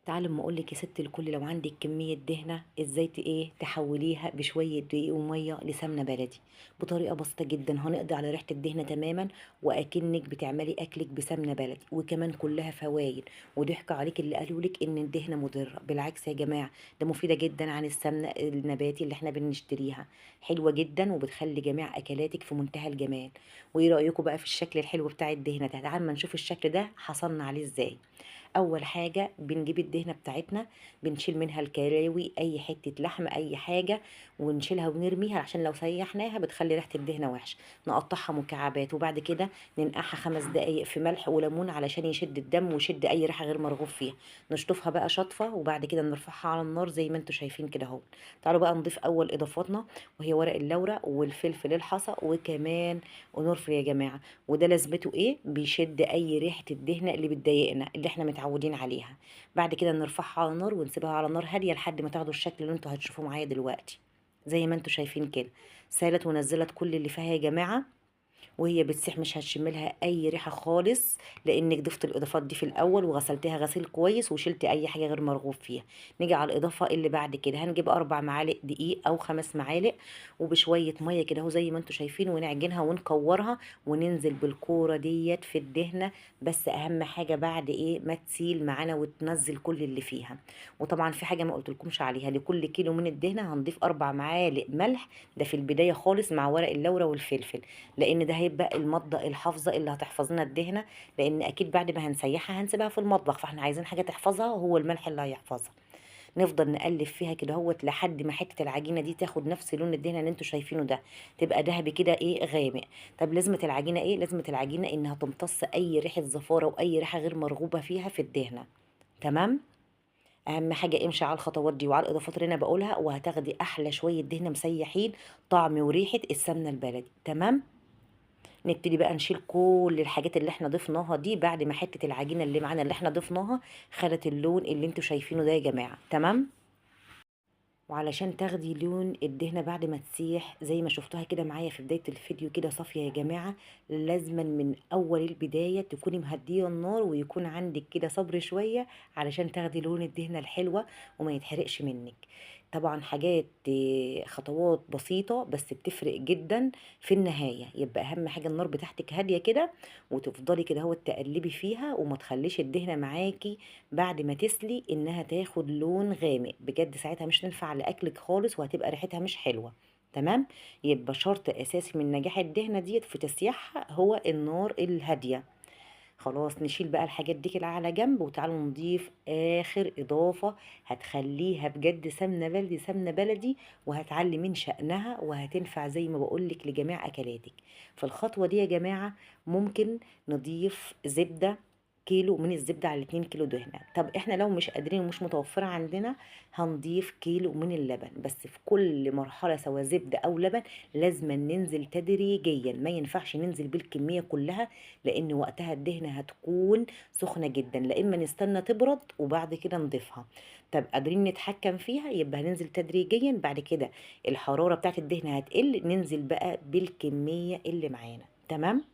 تعالي اما اقول لك يا ست الكل، لو عندك كمية دهنه ازاي ايه تحوليها بشوية دقيق ومية لسمنه بلدي بطريقة بسيطة جدا. هنقضي على ريحه الدهنه تماما، واكنك بتعملي اكلك بسمنه بلدي، وكمان كلها فوايد. وضحك عليك اللي قالوا لك ان الدهنه مضرة، بالعكس يا جماعة ده مفيدة جدا عن السمنة النباتي اللي احنا بنشتريها، حلوة جدا وبتخلي جميع اكلاتك في منتهى الجمال. وايه رايكم بقى في الشكل الحلو بتاع الدهنه ده؟ تعالوا نشوف الشكل ده حصلنا عليه ازاي. اول حاجة بنجيب الدهنه بتاعتنا، بنشيل منها الكلاوي، اي حتة لحم اي حاجة، ونشيلها ونرميها عشان لو سيحناها بتخلي ريحه الدهنه وحشة. نقطعها مكعبات وبعد كده ننقعها 5 دقايق في ملح وليمون علشان يشد الدم ويشد اي ريحه غير مرغوب فيها. نشطفها بقى شطفه وبعد كده نرفعها على النار زي ما انتم شايفين كده اهو. تعالوا بقى نضيف اول اضافاتنا، وهي ورق اللورة والفلفل الحصى وكمان قرنفل يا جماعة. وده لازمته ايه؟ بيشد اي ريحه الدهنه اللي بتضايقنا اللي احنا متعودين عليها. بعد كده نرفعها على النار ونسيبها على نار هادية لحد ما تاخدوا الشكل اللي انتوا هتشوفوه معايا دلوقتي زي ما انتوا شايفين كده. سالت ونزلت كل اللي فيها يا جماعة، وهي بتسيح مش هتشم لها اي ريحه خالص، لانك ضفت الاضافات دي في الاول وغسلتها غسيل كويس وشلت اي حاجة غير مرغوب فيها. نيجي على الاضافة اللي بعد كده، هنجيب 4 معالق دقيق او 5 معالق وبشويه مية كده اهو زي ما انتم شايفين، ونعجنها ونكورها وننزل بالكورة ديت في الدهنه. بس اهم حاجة بعد ايه ما تسيل معانا وتنزل كل اللي فيها. وطبعا في حاجة ما قلتلكمش عليها، لكل كيلو من الدهنه هنضيف 4 معالق ملح، ده في البداية خالص مع ورق اللورة والفلفل، لان ده هيبقى المادة الحافظة اللي هتحفظ لنا الدهنة، لأن أكيد بعد ما هنسيحها هنسيبها في المطبخ، فاحنا عايزين حاجة تحفظها، هو الملح اللي هيحفظها. نفضل نقلب فيها كده اهوت لحد ما حتة العجينة دي تاخد نفس لون الدهنة اللي انتوا شايفينه ده، تبقى ذهبي كده ايه غامق. طب لازمة العجينة ايه؟ لازمة العجينة انها تمتص اي ريحة زفارة واي ريحة غير مرغوبة فيها في الدهنة. تمام؟ اهم حاجة امشي على الخطوات دي وعلى الاضافات اللي انا بقولها، وهتاخدي احلى شوية دهنة مسيحين طعم وريحة السمنة البلدي. تمام؟ نبتدي بقى نشيل كل الحاجات اللي احنا ضفناها دي بعد ما حتة العجينة اللي معانا اللي احنا ضفناها خدت اللون اللي انتوا شايفينه ده يا جماعة. تمام؟ وعلشان تاخدي لون الدهنة بعد ما تسيح زي ما شفتوها كده معايا في بداية الفيديو كده صافية يا جماعة، لازما من أول البداية تكوني مهدية النار ويكون عندك كده صبر شوية علشان تاخدي لون الدهنة الحلوة وما يتحرقش منك. طبعا حاجات خطوات بسيطة بس بتفرق جدا في النهاية. يبقى أهم حاجة النار بتاعتك هادية كده، وتفضلي كده هو تقلبي فيها وما تخليش الدهنة معاكي بعد ما تسلي إنها تاخد لون غامق، بجد ساعتها مش تنفع لأكلك خالص وهتبقى ريحتها مش حلوة. تمام؟ يبقى شرط أساسي من نجاح الدهنة ديت في تسييحها هو النار الهادية. خلاص نشيل بقى الحاجات دي كده على جنب، وتعالوا نضيف آخر إضافة هتخليها بجد سمنة بلدي سمنة بلدي، وهتعلي من شأنها وهتنفع زي ما بقولك لجميع أكلاتك. في الخطوة دي يا جماعة ممكن نضيف زبدة، كيلو من الزبدة على 2 كيلو دهنة. طب احنا لو مش قادرين ومش متوفرة عندنا هنضيف كيلو من اللبن، بس في كل مرحلة سواء زبدة او لبن لازم ننزل تدريجيا، ما ينفعش ننزل بالكمية كلها لان وقتها الدهنة هتكون سخنة جدا، لا اما نستنى تبرد وبعد كده نضيفها. طب قادرين نتحكم فيها يبقى هننزل تدريجيا، بعد كده الحرارة بتاعت الدهنة هتقل ننزل بقى بالكمية اللي معانا. تمام؟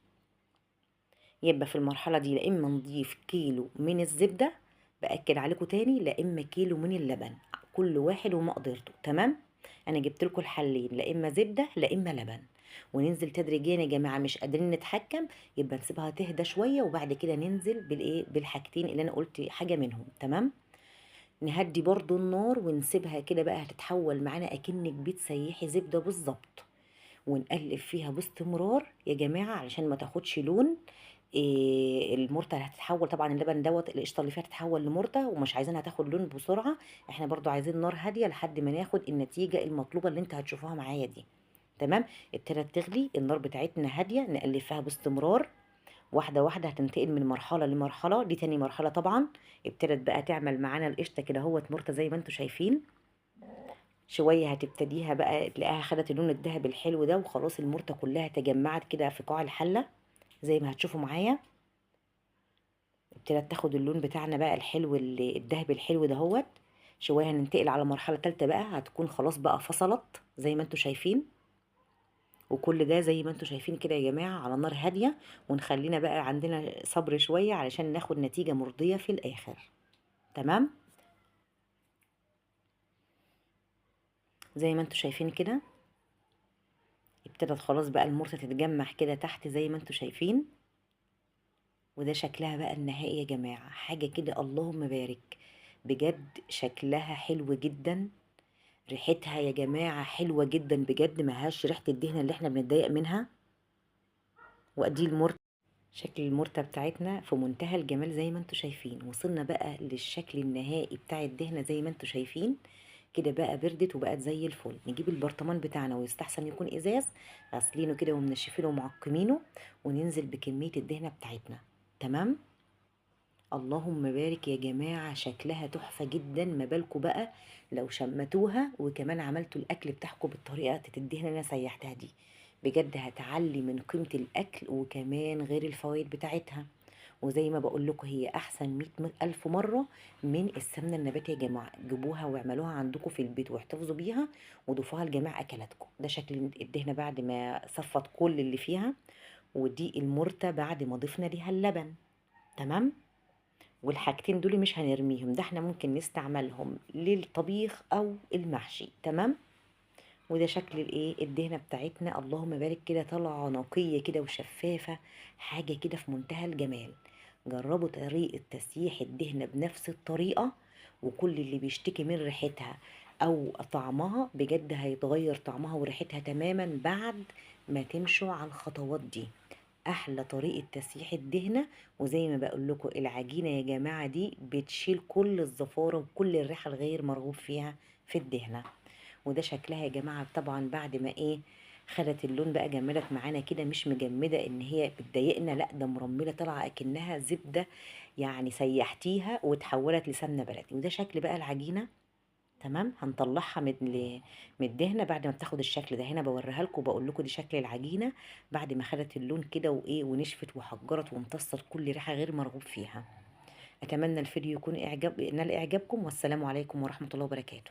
يبقى في المرحلة دي لا إما نضيف كيلو من الزبدة، بأكد عليكم تاني، لا إما كيلو من اللبن، كل واحد ومقدرته. تمام؟ أنا جبت لكم الحلين، لا إما زبدة لا إما لبن، وننزل تدريجيا يا جماعة. مش قادرين نتحكم يبقى نسيبها تهدى شوية وبعد كده ننزل بالإيه، بالحاجتين اللي أنا قلت حاجة منهم. تمام؟ نهدي برضو النار ونسيبها كده بقى، هتتحول معانا أكنك بتسيحي زبدة بالظبط، ونقلب فيها باستمرار يا جماعة علشان ما تاخدش لون. المرتة هتتحول طبعا، اللبن دوت القشطة اللي فيها تتحول لمرتة، ومش عايزينها تاخد لون بسرعة، احنا برضو عايزين نار هادية لحد ما ناخد النتيجة المطلوبة اللي انت هتشوفوها معايا دي. تمام؟ ابتدت تغلي، النار بتاعتنا هادية، نقلب فيها باستمرار واحدة واحدة، هتنتقل من مرحلة لمرحلة. دي تاني مرحلة طبعا، ابتدت بقى تعمل معانا القشطة كده اهوت مرتة زي ما انتوا شايفين. شوية هتبتديها بقى تلاقيها خدت اللون الذهبي الحلو ده، وخلاص المرتة كلها تجمعت كده في قاع الحلة زي ما هتشوفوا معايا. ابتدت تاخد اللون بتاعنا بقى الحلو الذهبي الحلو دهوت. شوية هننتقل على مرحلة تالتة بقى، هتكون خلاص بقى فصلت زي ما انتوا شايفين. وكل ده زي ما انتوا شايفين كده يا جماعة على نار هادية، ونخلينا بقى عندنا صبر شوية علشان ناخد نتيجة مرضية في الآخر. تمام؟ زي ما انتوا شايفين كده. ابتدت خلاص بقى المرته تتجمع كده تحت زي ما انتوا شايفين. وده شكلها بقى النهائي يا جماعة، حاجة كده اللهم بارك، بجد شكلها حلو جدا، ريحتها يا جماعة حلوة جدا بجد، ملهاش ريحة الدهنة اللي احنا بنتضايق منها. وادي المرته، شكل المرته بتاعتنا في منتهى الجمال زي ما انتوا شايفين. وصلنا بقى للشكل النهائي بتاع الدهنة زي ما انتوا شايفين كده، بقى بردت وبقت زي الفل. نجيب البرطمان بتاعنا، ويستحسن يكون ازاز، غاسلينه كده ومنشفينه ومعقمينه، وننزل بكمية الدهنة بتاعتنا. تمام، اللهم بارك يا جماعة، شكلها تحفة جدا. ما بالكم بقى لو شمتوها وكمان عملتوا الأكل بتاعكم بالطريقة الدهنة اللي أنا سيحتها دي، بجد هتعلي من قيمة الأكل وكمان غير الفوائد بتاعتها. وزي ما بقول لكم هي أحسن 100,000 مرة من السمنة النباتية يا جماعة. جيبوها واعملوها عندكم في البيت واحتفظوا بيها وضيفوها لجميع أكلاتكم. ده شكل الدهنة بعد ما صفت كل اللي فيها، ودي المرتة بعد ما ضفنا ليها اللبن. تمام، والحاجتين دول مش هنرميهم، ده احنا ممكن نستعملهم للطبيخ او المحشي. تمام، وده شكل الدهنه بتاعتنا، اللهم بارك كده، طالعه نقية كده وشفافه، حاجة كده في منتهى الجمال. جربوا طريقه تسييح الدهنه بنفس الطريقة، وكل اللي بيشتكي من ريحتها او طعمها بجد هيتغير طعمها وريحتها تماما بعد ما تمشوا على الخطوات دي. احلى طريقه تسييح الدهنه، وزي ما بقول لكم العجينة يا جماعة دي بتشيل كل الزفاره وكل الريحة الغير مرغوب فيها في الدهنه. وده شكلها يا جماعة طبعا بعد ما خدت اللون بقى، جمدت معانا كده، مش مجمده ان هي بتضايقنا، لا ده مرمله طالعه اكنها زبدة، يعني سيحتيها وتحولت لسمنه بلدي. وده شكل بقى العجينة. تمام، هنطلعها من الدهنه بعد ما بتاخد الشكل ده. هنا بوريها لكم وبقول لكم دي شكل العجينة بعد ما خدت اللون كده ونشفت وحجرت وامتصت كل ريحه غير مرغوب فيها. اتمنى الفيديو يكون نال اعجابكم، والسلام عليكم ورحمة الله وبركاته.